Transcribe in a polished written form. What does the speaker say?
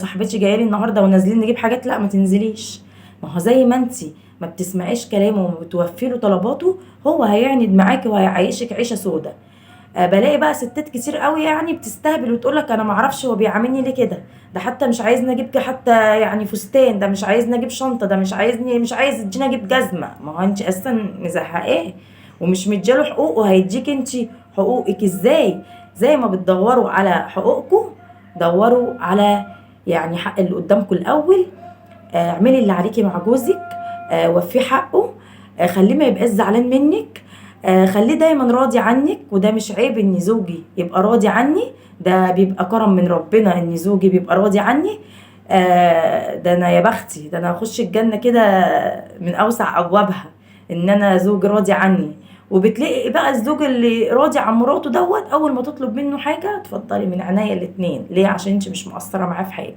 صاحبتي جاية لي النهارده ونازلين نجيب حاجات، لا ما تنزليش. ما هو زي ما انت ما بتسمعيش كلامه وما بتوفي له طلباته، هو هيعند معاكي وهيعيشك عيشه سودة. بلاقي بقى ستات كتير قوي يعني بتستهبل وتقولك انا معرفش هو بيعاملني ليه كده، ده حتى مش عايزني اجيب حتى يعني فستان، ده مش عايزني اجيب شنطه، ده مش عايزني، مش عايز يديني اجيب جزمه. ما هو انت اصلا مزهقاه ومش مدياله حقوقه، هيديك انت حقوقك ازاي؟ زي ما بتدوروا على حقوقكم دوروا على يعني حق اللي قدامكم الاول. اعملي اللي عليكي مع جوزك، وفيه حقه، خليه ما يبقاش زعلان منك، خليه دايما راضي عنك. وده مش عيب ان زوجي يبقى راضي عني، ده بيبقى كرم من ربنا ان زوجي بيبقى راضي عني. ده انا يا بختي، ده انا هخش الجنة كده من اوسع ابوابها ان انا زوج راضي عني. وبتلاقي بقى الزوج اللي راضي عن مراته دوت اول ما تطلب منه حاجة اتفضلي من عينيا الاتنين. ليه؟ عشان انت مش مقصرة معاه في حاجة.